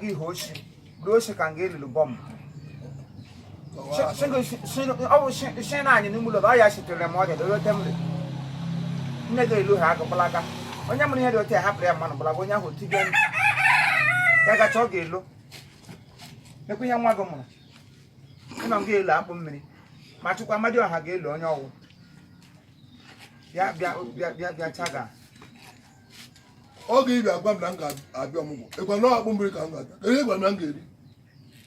gị hoo oshi buru oshi ka nga elulu bọmbụ. Ọ bụ shi na anyị n'ime ụlọ ọ ya shitere m ọrịa dote m nne gị elu ha agụgbalaga onye mụrụ ihe dị otu ya hapụrụ ya mmanụ gbalaga onye ahụ otige ndụ ya gacha ọ ga-elo. Lekwa ihe nwa gị mụrụ ịnọ nga elu akpụ mmiri ma chukwu amadioha ga-elu onye ọwụ bịa bịa bịa bịa bịa chaga. Oge ị bịa gwa m na m ga-abịa ọmụgwọ, ịgwa na akpụ mmiri ka m ga-abịa, kedu ihe gwa m na m ga-eri?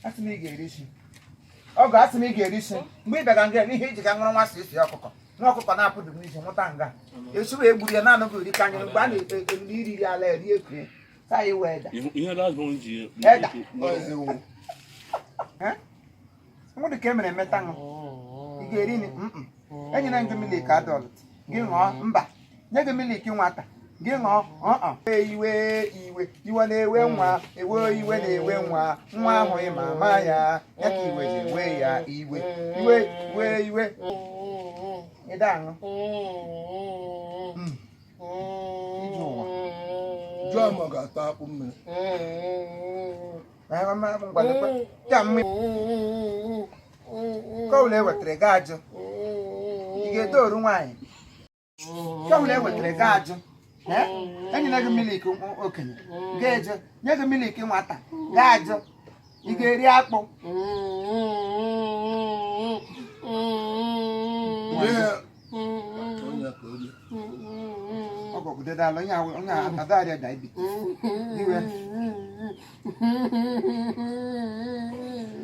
Asị m ị ga-eri shi ọgọ, asị m ị ga-eri shi mgbe ị bịaga nga n'ihe iji ga nwụrụ nwa si esi ọkụkọ nwa ọkụkọ na-apụdụ n'iji nwụta nga esiwe egburu ya naanị gị ori ka anyị mgbe a na-eriri iriri ala eri ekwe saa iwe eda. Ihe last born ji Eda. Nwụ dị ka e mere emeta ṅụ ị ga-eri nri enyere gị milk adult gị ṅụọ mba nye gị milk nwata gị ṅụọ ọọ iwe iwe iwe na-ewe nwa ewe iwe na-ewe nwa nwa ahụghị mama ya ya ka iwe ji ewe ya iwe iwe iwe iwe ịda aṅụ. Ije ụwa. Jụọ ma ọ ga-ata akpụ mmiri. Nke ọbụla e wetara gị ajụ ị ga-edo oru nwaanyị nke ọbụla e wetara gị ajụ. Enyere gị milk okenye ga-eje nye gị milk nwata ga-ajụ ị ga-eri akpụ. Ọgọgidedala onye onye adarịa diabetes iwe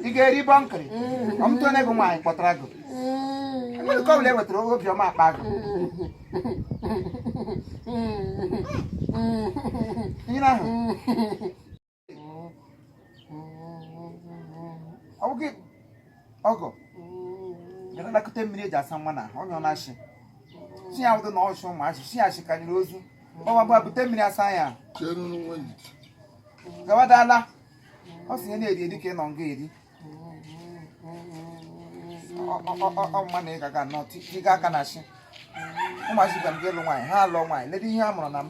ị ga-eri bọnkịrị ọmụtụ onye gị nwaanyị kpọtara gị enwere nke ọbụla e wetara obiọma akpa gị ihe ahụ ọ bụghị ọgọ gara nakọta mmiri eji asa nwa na ahụ onye ọ na-achị si ya wụdụ na ọchụ ụmụazị si ya chịkanyere ozu gbawa bute mmiri asa ya gawadala ọ sị ya na-eri eri ka ị nọ nga eri ọmụma na ị gaga nọ tiga aka na achị ụmụazị bịa m ga ịlụ nwaanyị ha alụọ nwaanyị lede ihe a mụrụ na m.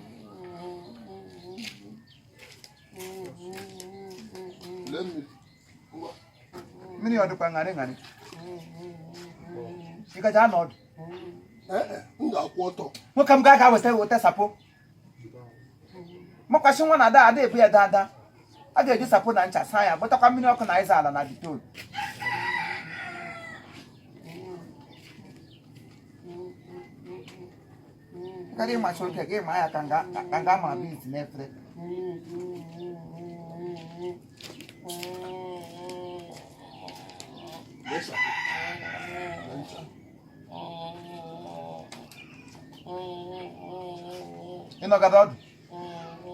Mmiri ọ dịkwa ṅarị ṅarị ị gaja anọ ọdụ. M ga-akwụ ọtọ. Nwoke m ga-aga weta weta sapo mụkwasị nwa na ada ada ebu ya dada a ga-eji sapo na ncha saa ya gbatakwa mmiri ọkụ na ịza ala na Dettol. Karịa ịmachi oke gị ma ya ka nga ka nga ma beans n'efere. Ị nọgada ọdụ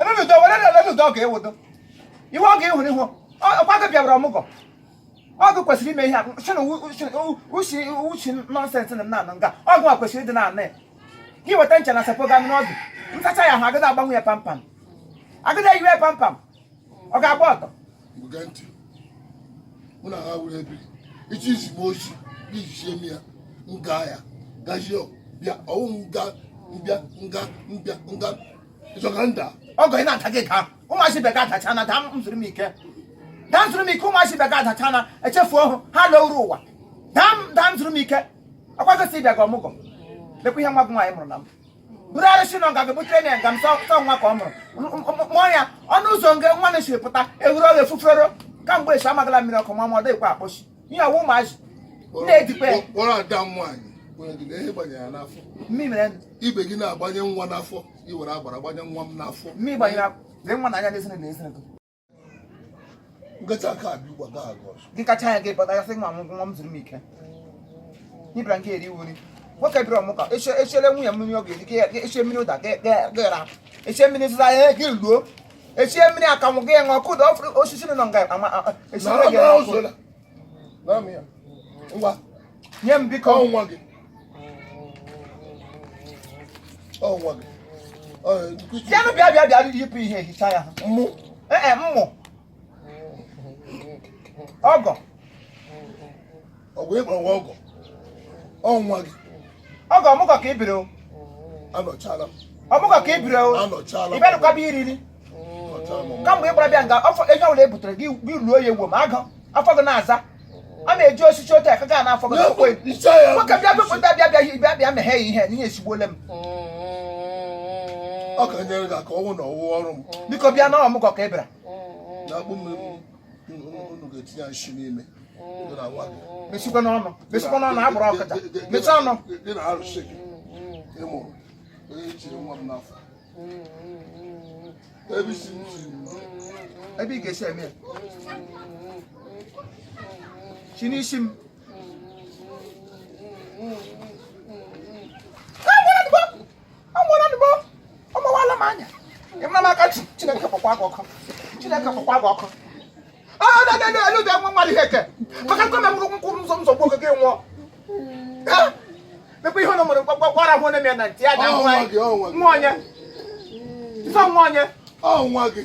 emebido were emebido ọ ga-ewodo iwe ọ ga-ehụrụ ihu ọkwa gị bịara ọmụgwọ ọgụ kwesịrị ime ihe a ushi ushi nonsense na nna nga ọgụ a kwesịrị ịdị na-ana ya ka ị weta ncha na sapo gaa n'ọdụ nsacha ya ahụ agada agbanwe ya pampam agada eyiwe ya pampam ọ ga-agba ọtọ. Gee ntị, mụ na ha were ebiri ichi izi m ozi iji sie m ya nga ya gazie bịa ọwụ nga mbịa nga mbịa nga ịchọka nda. Ọgọ ị na-ata gị daa ụmụazị be gị adacha na daa m zuru m ike daa m zuru m ike ụmụazị be gị adacha na echefuo hụ ha lụrụ ụwa daa m daa m zuru m ike ọkwa gosi ịbịa gị ọmụgwọ lekwa ihe nwa gị nwaanyị mụrụ na m buru arụsị nọ nga gị butere ya nga m sọ nwa ka ọ mụrụ mụọ ya ọnụ ụzọ nga nwa na-esiri pụta ewuru ọrụ efufere kamgbe esi amagala mmiri ọkụ ma ma ọ dịghịkwa akpọchi ihe ọwụ ụmụazị na-edikwa ya. Kpọrọ ada m nwaanyị nwere gị na ihe gbanyere ya n'afọ. Mmiri mere ibe gị na-agbanye nwa n'afọ i were agbara gbanye nwa m n'afọ. Mmiri gbanyere lee nwa na anya n'ezinụlọ ezinụlọ. Nkecha aka abịa ugbu a gaghị aga ọzọ. Gị kacha ya gị pụta ya sị nwa m nwa m zuru m ike ịbịara nke eri wuri nwoke bịara ọmụka echiele nwunye mmiri ọ ga-eri gị echie mmiri ụda gị ra echie mmiri zụta ya gị luo echie mmiri akamụ gị ṅụọ kụda osisi nọ nga ama echiele gị n'ọkụ. Ngwa nye m biko. Ọ nwa gị ọ nwa gị. Bịanụ bịa bịa bịa yipụ ihe hicha ya. Mụ ee mmụ ọgọ ọgọ ịkpọrọ nwa ọgọ ọ nwa gị. Ọgọ ọmụgọ ka ị biri o. Anọchala m. Ọmụgọ ka ị biri o. Anọchala m. Ị bịanụkwa bịa iriri. Kamgbe ị gbara bịa nga afọ ego ọbụla e butere gị, gị luo ya ewu ma agụ afọ gị na-aza. A na-eji osisi otu aka gaa n'afọ gị n'okwe. Nwoke, bịa bịa bịa bịa bịa bịa bịa meghee ya ihe n'ihe esigbuole m. Ọ ka nyere gị aka ọnwụ na ọwụ ọrụ m. Biko, bịa na ọmụgwọ ka ị bịara. Na-akpụ mmiri unu ga-etinye nshi n'ime gị na nwa gị. Mesikwa n'ọnụ, mesikwa n'ọnụ, agbụrụ ọkụja, mechie ọnụ. Gị na arụsị gị ị mụrụ onye chiri nwa m n'afọ ebe isi m siri m. Ebe ị ga-esi eme ya chi n'isi m. Anwụrụ ọmawala m anya ịmara m aka. Chineke kpọkwa gị ọkụ, Chineke kpọkwa gị ọkụ. Elu bịa nwa mmadụ ihe eke maka nke na mụrụ nkwụ nzọ nzọgbu oge gị nwụọ mekwa ihe ọ mụrụ gwara hụ onye na ntị ya ja nwa onye ife nwa onye. Ọ nwa gị.